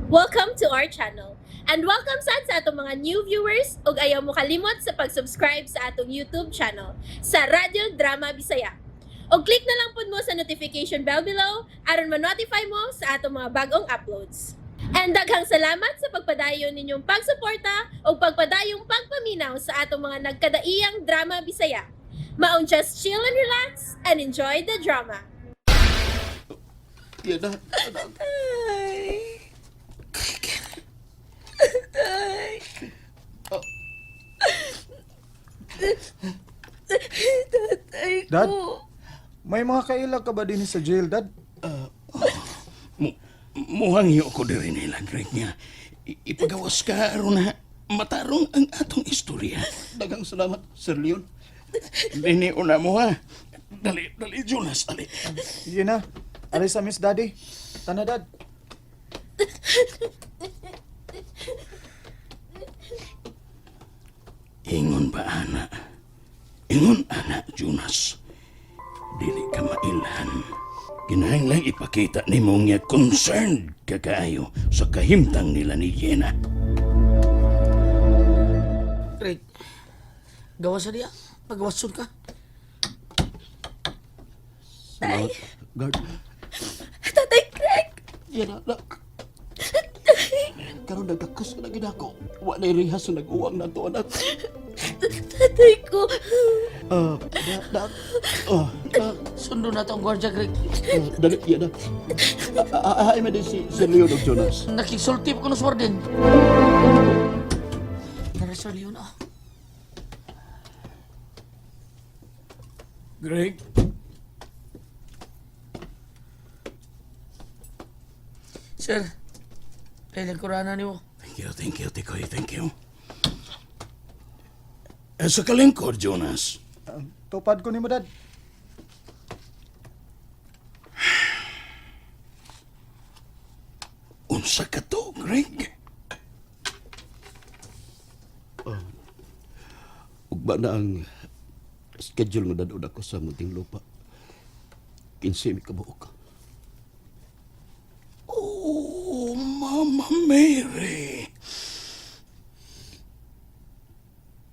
Welcome to our channel. And welcome sad sa atong mga new viewers ug ayaw mo kalimot sa pag-subscribe sa atong YouTube channel sa Radyo Drama Bisaya. Og click na lang pud mo sa notification bell below aron ma-notify mo sa atong mga bagong uploads. And daghang salamat sa pagpadayon ninyong pagsuporta ug pagpadayong pagpaminaw sa atong mga nagkadaiyang drama Bisaya. Maong just chill and relax and enjoy the drama. Yan na, anak. Tay. Tay. Tatay ko. Dad? May mga kaila ka ba din sa jail, Dad? Muhangyo ko diri nila, Greg, nga. Ipagawas ka aron na matarong ang atong istorya. Daghang salamat, Sir Leon. Dini una mo ha. Dali, dali, Jonas, dali. Sige na. Aray sa Miss Daddy. Tana, Dad. Ingon ba, ana? Ingon, ana, Jonas. Dili ka mailhan. Kinahanglang ipakita nimo nga concerned ka kaayo sa kahimtang nila ni Yena. Greg, gawas sa diya. Pagawason ka. Salamat, guard. Tatay Greg! Yan na, anak. Karon nagkakus na gid ako. Wa na rihas sa nag-uwang nato, anak. Tatay ko! Ah, na, na, oh, na, Sundo na tong gwardiya, Greg. ah, dali, yan na. Ah, ah, ah, din si Sir Leon og Jonas. Nakigsulti pa ko ng warden. Nara, Sir Leon, ah. Greg? Sir, kailan ko rana niyo. Thank you, Tikoy, thank you. Eh, sa kalingkod, Jonas. Tupad ko nimo, Dad. Unsa ka to, Greg? Ugba na ang schedule nga dadon ako sa Muntinlupa. 15 mi kabuok. Oh, Mama Mary.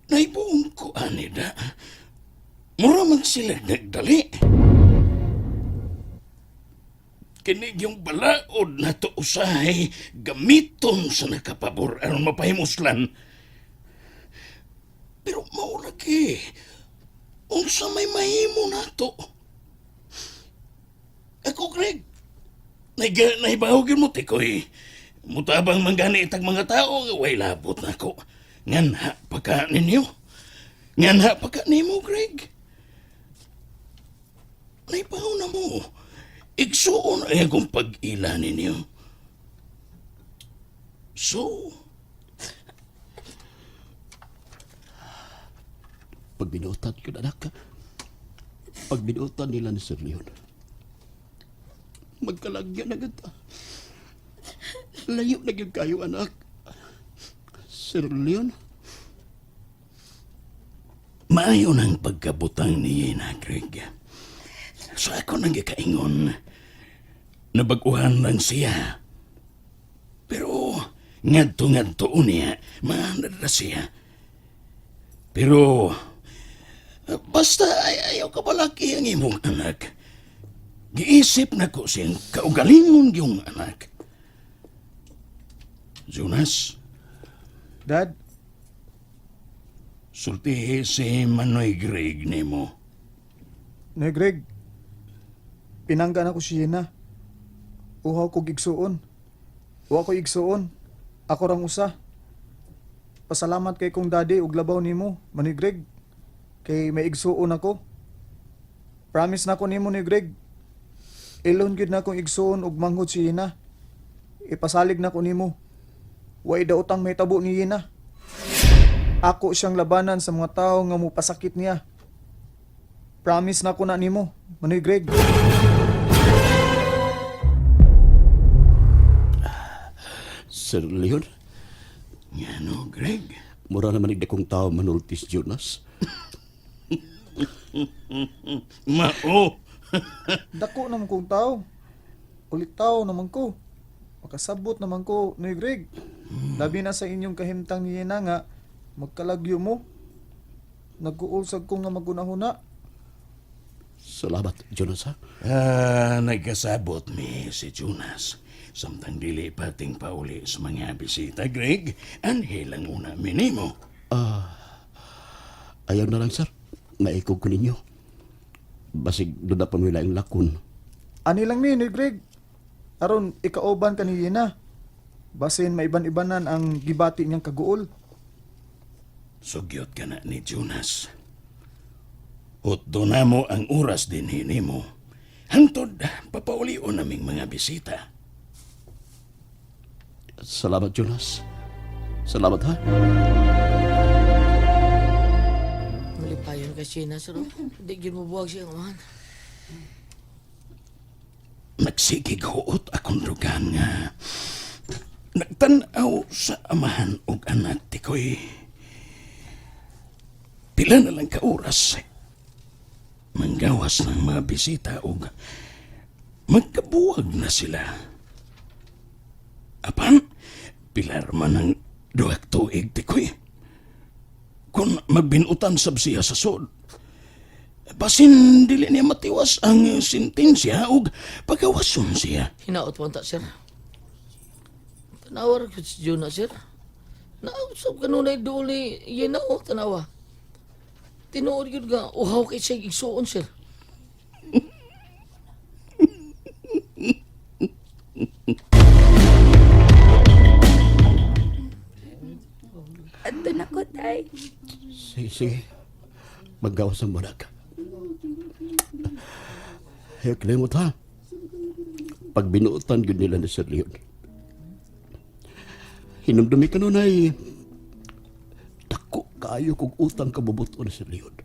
Naibuong ko, anida. Mura man sila nagdali. Kinig yung balaod na to usahay gamiton sa nakapabor aron mapahimuslan. Pero maulagi, unsa may mahimo na to. Ako, Greg, nahibaw gyud mo, Tikoy. Mutabang man gani itag mga tao nga way labot nako. Nganha pa ka ninyo. Nganha pa ka nimo, Greg. Nahibaw na mo. Igsuon ay akong pag-ila ninyo. So, Pagbinutan ko, anak. Pagbinutan nila ni Sir Leon. Magkalagyan na gata. Layo na gyud kayo, anak. Sir Leon, maayo ng pagkabutang ni Yena, Greg. So ako nang gikaingon. Nabaguhan lang siya. Pero ngadto-ngadto niya, maanad na siya. Pero basta ayaw ka balaki ang imong anak. Giisip na ko siyang kaugalingon yung anak. Jonas, Dad, sultihi si Manoy Greg nimo. Noy Greg. Pinangga na ko si Yena. Uhaw ko igsuon. Uhaw ko igsuon. Ako rang usa. Pasalamat kay kong daddy ug labaw nimo, Manoy Greg. Kay may igsuon ako. Promise na ko nimo ni Greg. Ilon gyud na akong igsuon ug manghod si Yena. Ipasalig na ko nimo. Way daotang may tabo ni Yena. Ako siyang labanan sa mga tao nga mupasakit niya. Promise na ko na nimo, Manoy Greg. Sir Leon, Ngano, Greg? mura naman igda kong tao manultis, Jonas. Mao. Dako naman kong tao. Ulit tao naman ko. Makasabot naman ko, Noy Greg. Labi na sa inyong kahimtang ni Yena nga, magkalagyo mo. Nag-uulsag ko nga magunahuna. Salamat, Jonas, ha? Ah, nagkasabot mi si Jonas. Samtang dili pating pauli sa mga bisita, Greg, anhi lang una minimo. Ayaw na lang, sir. Maikog ko ninyo. Basig doon na pamila ang lakon. Ani lang ni, Noy Greg. Aron, ikauban ka ni Yena. Basin maiban-ibanan ang gibati niyang kaguol. Sugyot ka na ni Jonas. Hutdo na mo ang oras din hinimo. Hantod, papaulion naming mga bisita. Salamat, Jonas. Salamat, ha? Malipayon kay Sheena, sir. oh. Di gyud mo buwag siya, man. Nagsigig huot akong dugan nga. Nagtanaw sa amahan og anak ti ko'y. Pila na lang ka oras. Manggawas ng mga bisita og magkabuwag na sila. Apan, pilar man ang duhak tuig ti ko'y. Kung magbinutan sab siya sa sod, basin dili niya matiwas ang sentensya og pagawason siya. Hinaot mo ta, sir. Tanawa ra gyud si Jonah, sir. Nausap kanunay dool ni Yena, oh, tanawa. Tinuod gyud nga uhaw kay siya igsuon, sir. Adto na ko, tay. Sige, sige. Maggawas ang bunak. Ayaw kalimot, ha? Pag binuotan yun nila ni Sir Leon. Hinumdumi ka nun ay dako kaayo kog utang kabubuto ni Sir Leon.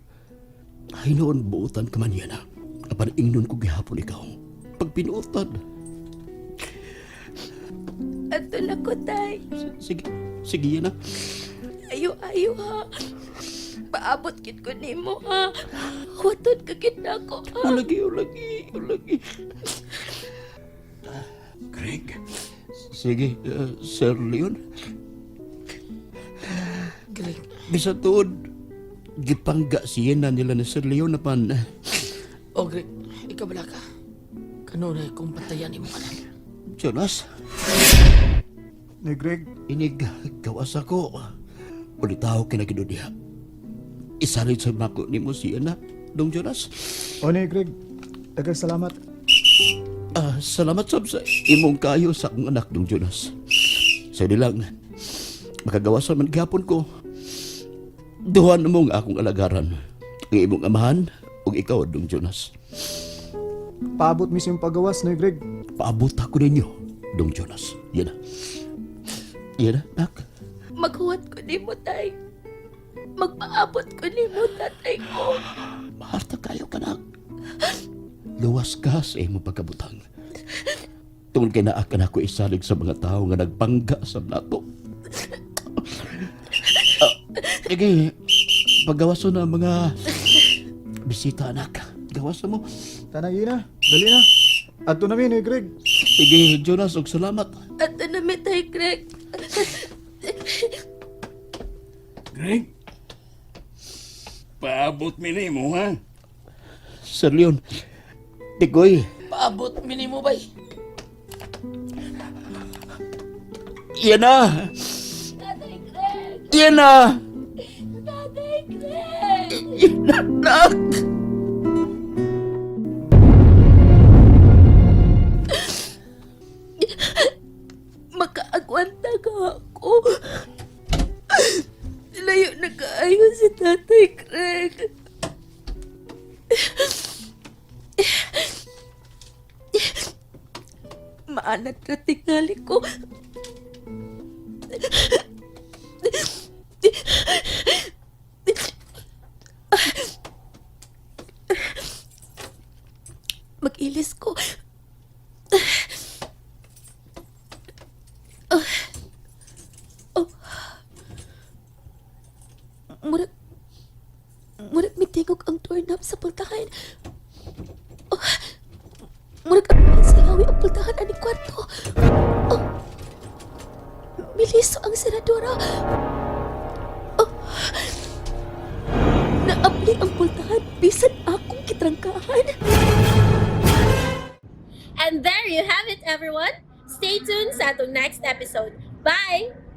Ay noon buotan ka man yan, ha? Apan ingnon ko gihapon ikaw. Pag binuotan, Adto na ko, tay. sige, sige yan, ha? Ayo, ayo ha. Paabot gid ko nimo ha. Huwaton ka gid nako ha. Ulagi, ulagi, ulagi. Greg, Sige, Sir Leon. Greg, Bisa tuod, gipangga siya na nila ni Sir Leon na pan. oh Greg, ikaw bala ka. Kanunay kong patayan imong anak. Jonas, Noy Greg, inig gawas ako. Ulitaw kinagido diha. Isalit sa mako ni mo siya na, Dong Jonas. o Noy Greg, daghang salamat. Ah, salamat sab sa imong kayo sa akong anak, Dong Jonas. Sa di lang, makagawasan man gihapon ko. Duhan mo nga akong alagaran. Ang imong amahan ug ikaw, Dong Jonas. Paabot mismo yung pagawas, Noy Greg. Paabot ako ninyo, Dong Jonas. Yan na. Yan na, nak. Maghuwat ko nimo, tay. Magpaabot ko nimo, tatay ko. Maharta kayo kanak. Luwas ka sa imong pagkabutang. Tungod kay naa ka na ako isalig sa mga tao nga nagbangga sa nato. Ah, sige, paggawaso na ang mga bisita, anak. Gawaso mo. Tana, Yena, dali na. Adto na mi, Noy Greg. Sige, Jonas, og salamat. Adto na mi, tay Greg. Greg, paabot mi nimo ha. Sir Leon, Tigoy, Paabot minimo bay. yan na! Tatay Greg! Yan na! Tatay Greg! Yan na, anak! Makaagwanta ka ako. Layo na kaayo si Tatay Greg. Maanat na tingali ko. Mag-ilis ko. Murag... Murag mitingog ang doorknob sa pultahan. Oh, murag ang sa hawi ang pultahan ani kwarto. Oh. Niliso ang seradura. Oh. Naabli ang pultahan bisan akong kitrangkahan. And there you have it, everyone. Stay tuned sa atong next episode. Bye!